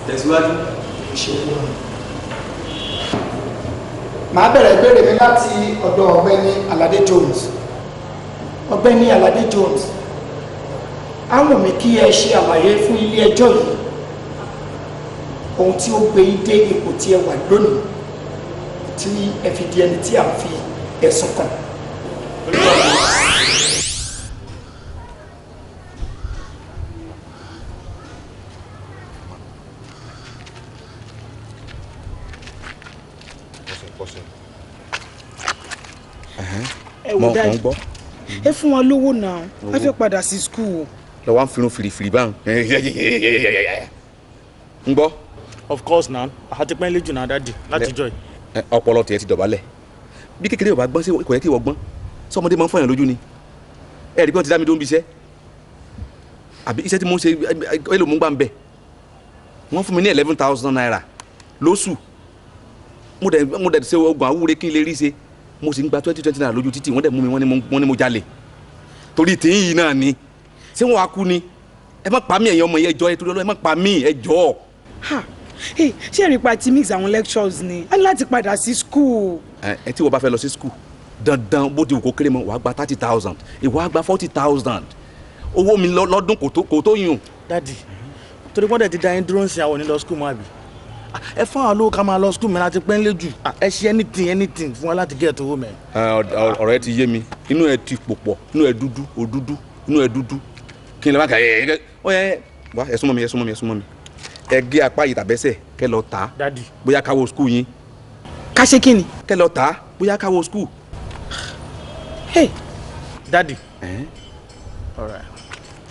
Tẹ̀síwájú. Ṣe olúwa mi. Màá bẹ̀rẹ̀ ìbéèrè mi láti ọ̀dọ̀ ọ̀gbẹ́ni Alade Jones. Ọ̀gbẹ́ni Alade Jones, á wù mí kí ẹ ṣe àlàyé fún ilé ẹjọ́ yìí ohun tí ó gbé yín dé ipò tí ẹ wà lónìí, tí ẹ fi di ẹni tí à ń fi ẹ̀sùn kàn. Ẹ wò dájú, ẹ fún wa lówó náà, a fẹ́ padà sí school. Lọ wá ń firun fìrìfìrì báwọn ń gbọ́. Of course na, àti pẹ́ lójú náà daddy láti jọ yìí. Ọpọlọ tiẹ̀ ti dọ̀bálẹ̀ bí kékeré ò bá gbọ́n sí kò yẹ kí ìwọ gbọ́n sọmọdé máa ń fọyàn lójú ni. Ẹ rí bí wọ́n ti dá mi dó ń bi iṣẹ́ àbí iṣẹ́ tí mo ń ṣe èlò mú gbà ń bẹ̀. Wọ́n fún mi ní 11,000 naira lóṣù. Mo dẹ̀ ṣe oògùn àwúre kí n lè rí ṣe. Mo sì ń gba 20 naira lójú títì. Wọ́n dẹ̀ mú mi, wọ́n ní mo jalè torí tìyín yìí náà ni. Ṣé wọ́n á kú ni? Ẹ má pa mí, ẹ̀yin ọmọ yẹn, ẹ jọ̀ọ́, ẹ torí Ọlọ́run, ẹ má pa mí, ẹ jọ̀ọ́. Ṣé èrè pa ti mix àwọn lectures ni? A ní láti padà sí school. Ẹ tí wọ́n bá fẹ́ lọ sí school dandan, bó ti wù kó kéré mọ́, wàá gba 30,000, ìwọ á gba 40,000. Owó mi lọ́dún kò tó yùn. Daddy, torí wọ́n dẹ̀ ti da yín dúró ń sin àwọn onílọ school mọ́ àbí? Ẹ fún àwọn olówó ká máa lọ school mi láti pẹ́ ń lé jù. Ẹ ṣe anything anything fún wa láti get owó mẹ́. Ọ̀rọ̀ ẹ ti yé mi. Inú ẹ ti pòpọ̀, inú ẹ dúdú, òdúdú, inú ẹ dúdú. Kí n lè má kà ẹ ẹ ẹ wá, ẹ súnmọ́ mi, ẹ súnmọ́ mi, ẹ súnmọ́ mi. Ẹ gé apá yìí tàbẹ́sẹ̀ kẹ́ lọ tà á. Daddy. Bóyá káwọ́ school yín. Ká ṣe kí ni? Kẹ́ lọ tà á, bóyá káwọ́ school. Hey. Daddy.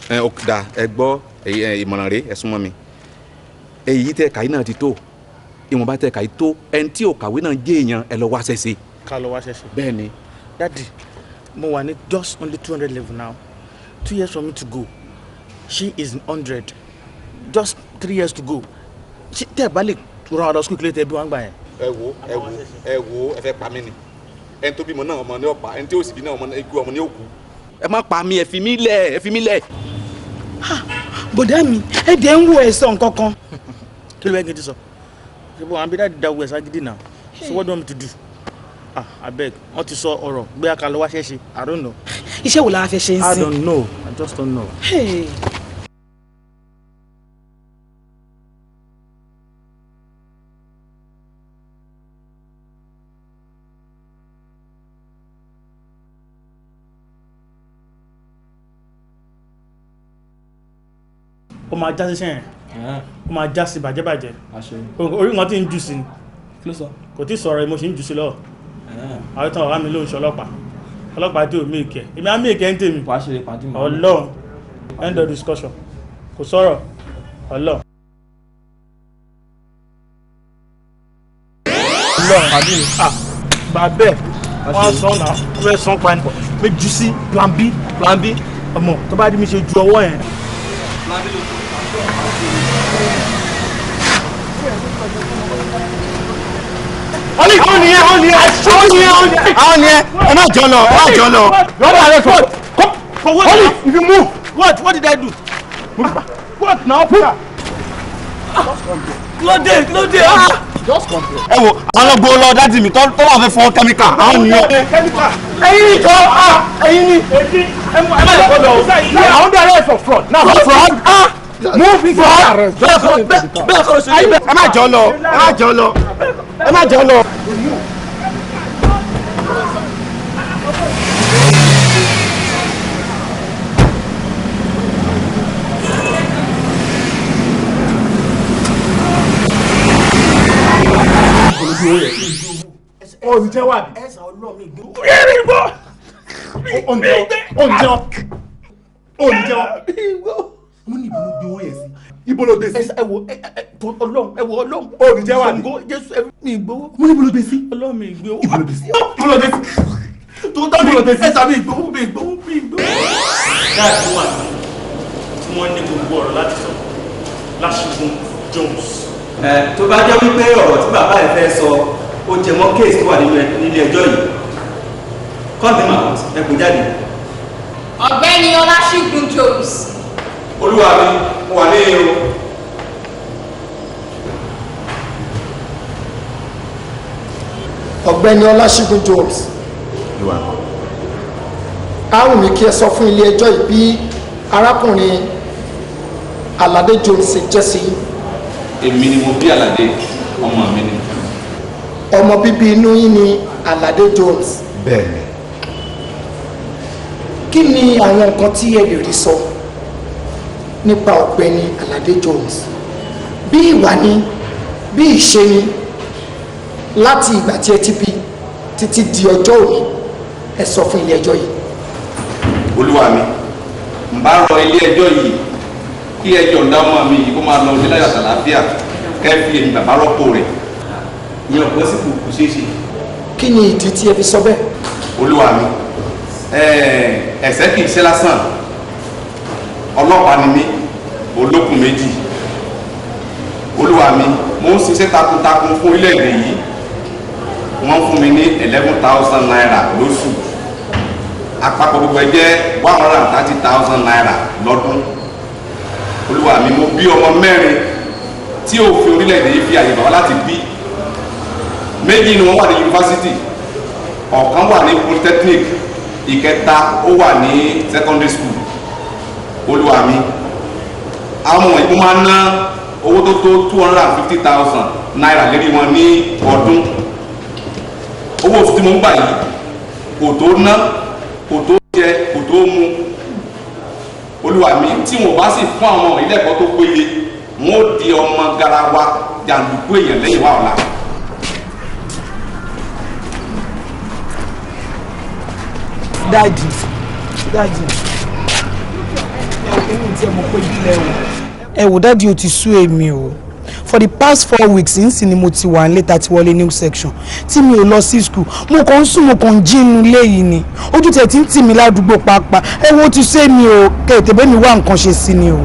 Ẹ ọ da, ẹ gbọ́ ìmọ̀ràn rẹ, ẹ súnmọ́ mi. Èyí tẹ kàyí náà ti tó, ìwọ̀nba tẹ kàyí tó, ẹni tí ò kàwé náà jẹ́ èèyàn, ẹ lọ wá ṣẹ̀ṣẹ̀. Ká lọ wá ṣẹ̀ṣẹ̀. Bẹ́ẹ̀ ni. Daddy, mo wà ní just only 200 level now. 2 years for me to go. She is 100. Just 3 years to go. Ṣé tẹ́ ẹ bá lè ràn ọ́ lọ school kílé tẹ́ bí wọ́n gbà yẹn? Ẹ wo, ẹ wo, ẹ wo, ẹ fẹ́ pa mí ni. Ẹni tó bímọ náà ọmọ ní ọ̀pá, ẹni tí ó sì bí náà ọmọ ikú ọmọ ní òkú. Ẹ má pa mí, ẹ fi mí lẹ̀, ẹ fi mí lẹ̀. Bọ̀dá mi, ẹ dẹ̀ ń wo ẹ̀sán kankan. Kí ló yẹ kí n ti sọ? Ṣé bó àwọn bí dáàdi dáwọ́ ẹ̀ ságídí náà? So what do you want me to do? Ah, abeg, wọ́n ti sọ ọ̀rọ̀ gbé àkàlọ́ wá ṣẹ́ṣe. I don't know. Iṣẹ́ wo la fẹ́ ṣe ń sìn? I don't know. I just don't know. Hey. Ó máa já sí sẹ́yìn, ó máa já sí bàjẹ́bàjẹ́. Orí wọn tí ń jù sí ni, kò tí sọ̀rọ̀, mo sì ń jù sí lọ́wọ́. Àwọn ìtàn ọ̀rá mi ló ń ṣe ọlọ́pàá, ọlọ́pàá tí ò mí ìkẹ́, èmi á mí ìkẹ́ ń tèmi. Ọlọ́run, end of discussion, kò sọ̀rọ̀ Ọlọ́run. Ọlọ́run, bàbẹ́ wọ́n á sọ náà, wọ́n fẹ́ sọ pa ni mi jù sí plan B, plan B, ọmọ tó bá dí mi ṣe ju ọwọ́ yẹn. Àwọn ni ẹ má jọ lọ, ẹ má jọ lọ. Holy, if you move. What did I do? What now? Close close. Just come here. Ẹ wo, àwọn ọgbọ́n lọ dáàdì mi tọ́lá fẹ́ fọ́ kẹ́míkà. Àwọn nìyẹn. Ẹyin ni jọ, ẹyin ni. Ẹ má jọ lọ. Àwọn dẹ̀ arrest for fraud. Now fraud. Move fraud. Bẹ́ẹ̀ kọ́ ló ṣe ẹ má jọ lọ, ẹ má jọ lọ, ẹ má jọ lọ. Ó ti jẹ́ wà bí. Ó ti jẹ́ wà. Mo ní ibo ló gbé owó yẹn sí. Ibo ló gbé sí. Ẹ wo Ọlọ́run, ẹ wo Ọlọ́run. Ó ti jẹ́ wà bí. Jésù, ẹ mi gbowó. Mo ní ibo ló gbé sí. Ọlọ́run, mi gbowó. Ibo ló gbé sí. Ibo ló gbé sí. Tó tọ́ mi, ẹ sà mi gbowó, mi gbowó, mi gbowó. Gáàdì wà ní tí wọ́n ní gbogbo ọ̀rọ̀ láti sọ, Láṣìgún Jones. Tó bá jẹ́ wípé ọ̀rọ̀ tí bàbá ẹ̀ fẹ́ sọ ó jẹ mọ́ kéèsì tó wà nílé ẹjọ́ yìí, call him out, ẹ kò jáde. Ọ̀gbẹ́ni Ọláṣígun Jones. Olúwa mi, mo wà ní o. Ọ̀gbẹ́ni Ọláṣígun Jones, á wù mí kí ẹ sọ fún ilé ẹjọ́ yìí bí arákùnrin Aládé Jones ṣe jẹ́ sí. Èmi ni mo bí Aládé, ọmọ mi ni. Ọmọ bíbí inú yín ni Aládé Jones. Bẹ́ẹ̀ni. Kí ni àwọn nǹkan tí ẹ lè rí sọ nípa ọ̀gbẹ́ni Aládé Jones? Bí ìwà ni, bí ìṣe ni, láti ìgbà tí ẹ ti bí títí di ọjọ́ òní, ẹ sọ fún ilé ẹjọ́ yìí. Olúwa mi, n bá rọ ilé ẹjọ́ yìí kí ẹ yọ̀ǹda ọmọ mi yìí kó máa lọ ní láyọ̀ àtàlàáfíà, kẹ́ fi èmi bàbá rọ́pò rẹ̀. Ìyẹn ò pọ́sibù, kò ṣeé ṣe. Kí ni ìdí tí ẹ fi sọ bẹ́ẹ̀? Olúwa mi, ẹ̀ṣẹ̀ kì í ṣe lásán. Ọlọ́pàá ni mí, olókùn méjì. Olúwa mi, mo ń ṣiṣẹ́ takuntakun fún orílẹ̀-èdè yìí. Wọ́n fún mi ní 11,000 naira lóṣù. Àpapọ̀ gbogbo ẹ jẹ́ 130,000 naira lọ́dún. Olúwa mi, mo bí ọmọ mẹ́rin tí òfin orílẹ̀-èdè yìí fi àyè gbà wá láti bí. Méjì ni wọ́n wà ní yunifásitì, ọ̀kan wà ní polytechnic, ìkẹta ó wà ní secondary school. Olúwa mi, àwọn wọ̀nyí mo máa ń ná owó tó tó 250,000 naira lérí wọn ní ọdún. Owó oṣù tí mo ń gbà yìí kò tó ná, kò tó jẹ, kò tó mu. Olúwa mi, tí wọn bá sì fún àwọn ilé ẹ̀kọ́ tó péye, wọn ó di ọmọ garawa jàǹdùkú èèyàn lẹ́yìn wa ọ̀la. Daddy, daddy, ẹ wò daddy, ó ti sú èmi o. For the past 4 weeks nsìn ni mo ti wà nílé tá ti wọlé new section tí mi ò lọ sí school. Mo kàn ń sùn, mo kàn ń jí inú ilé yìí ni. Ojú tẹ̀ tí ń tì mí ládùúgbò pàápàá. Ẹ wo, ti sú èmi o, kẹ̀tẹ̀ bẹ́ẹ̀ mi wá nǹkan ṣe sí ni o.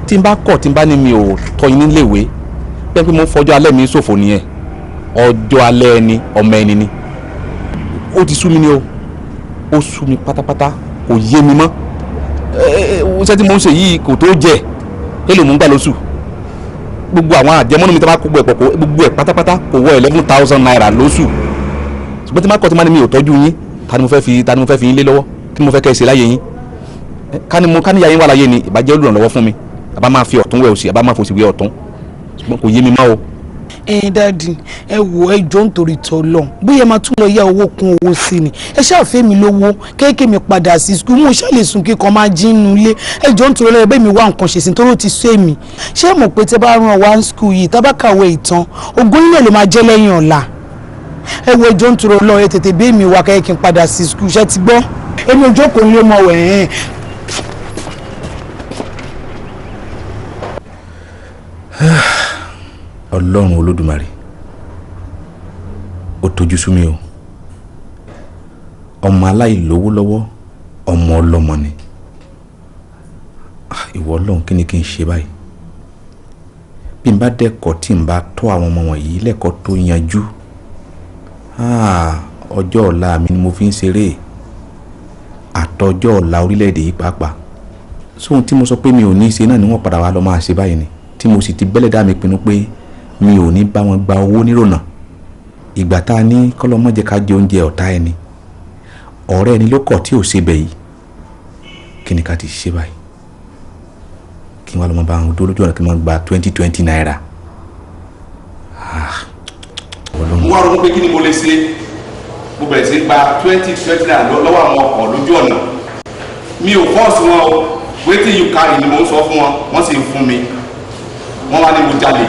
Tí n bá kọ̀, tí n bá ní mi ò tọ́ yín níléèwé, bẹ́ẹ̀ pé mo ń fọjọ́ alẹ́ mi ṣòfò nìyẹn. Ọjọ́ alẹ́ ẹni ọmọ ẹni ni. Ó ti sú mi ni o, ó sú mi pátápátá, kò yé mi mọ́. Iṣẹ́ tí mo ń ṣe yìí kò tó jẹ, èlò mò ń gbà lóṣù. Gbogbo àwọn àjẹmọ́nú mi tí a bá kó gbogbo ẹ̀ pátápátá kò wọ 11,000 naira lóṣù. Ṣùgbọ́n tí n bá kọ̀, tí n bá ní mi ò tọ́jú yín, ta ni mo fẹ́ fi yín lé lọ́wọ́? Kí ni mo fẹ́ kẹ́ ẹ ṣe láyé yín? Ká ní ìyá yín wà láyé ni, ìbá jẹ́ olùrànlọ́wọ́ fún mi. Àbá máa fi ọ̀tún wẹ̀ òsì, àbá máa fòsì wẹ̀ ọ̀tún. Ṣùgbọ́n kò yé mi mọ́ o. Ẹ daddy, ẹ wò, ẹ jọ̀ọ́ nítorí t'Ọlọ́run, bóyá ẹ máa tún lọ yá owó kún owó sí ni. Ẹ ṣáà mi lówó kéèké mi padà sí school, mo ṣáà lè sùn kíkan máa jí inú ilé. Ẹ jọ̀ọ́ nítorí Ọlọ́run, bẹ́ẹ̀ mi wá nǹkan ṣe sí nítorí ó ti sú èmi. Ṣé mọ̀ pé tẹ́ bá rán wa ní school yìí, tá bá kàwé ìtàn, ogún ilé ló máa jẹ́ lẹ́yìn ọ̀la. Ẹ wo, ẹ jọ̀ọ́ nítorí Ọlọ́run, ẹ tètè bẹ́ẹ̀ mi wá kẹ́kẹ́ kí n padà sí school. Ṣé ti gbọ́? Èmi ò jókòó nílé mọ́ wẹ̀ ẹ́. Ọlọ́run Olódùmarè, ó tojú sú mi o. Ọmọ aláìlówó lọ́wọ́, ọmọ ọlọ́mọ ni. Ìwọ Ọlọ́run, kí ni kí n ṣe báyìí? Bí n bá dẹ́kọ̀ tí n bá tọ́ àwọn ọmọ wọ̀nyí lẹ́kọ̀ọ́ tó yanjú, ọjọ́ ọ̀la mi ni mo fi ń ṣeré, àtọjọ́ ọ̀la orílẹ̀-èdè yìí pàápàá. Sóhun tí mo sọ pé mi ò ní ṣe náà ni wọ́n padà wá lọ máa ṣe báyìí ni, tí mo sì ti bẹ́lẹ̀ dá mi pinnu pé mi ò ní bá wọn gba owó nírònà. Ìgbà tá a ní kọ́lọ́mọ́jẹ ká jẹ oúnjẹ ọ̀tá ẹni, ọ̀rẹ́ ẹni ló kọ̀ tí ò ṣe bẹ̀ yìí. Kí ni ká ti ṣe báyìí? Kí n wá lọ́mọ bá wọn dúró lójú ọ̀nà kí n máa gba 20 naira. Mo wá ronú pé kí ni mo lè ṣe. Mo bẹ̀rẹ̀ sí gba 20 naira lọ́wọ́ àwọn ọkọ̀ lójú ọ̀nà. Mi ò fọ́ọ̀sì wọn o, wetin you carry ni mo ń sọ fún wọn, wọ́n sì ń fún mi. Wọ́n wá ní mo jalè.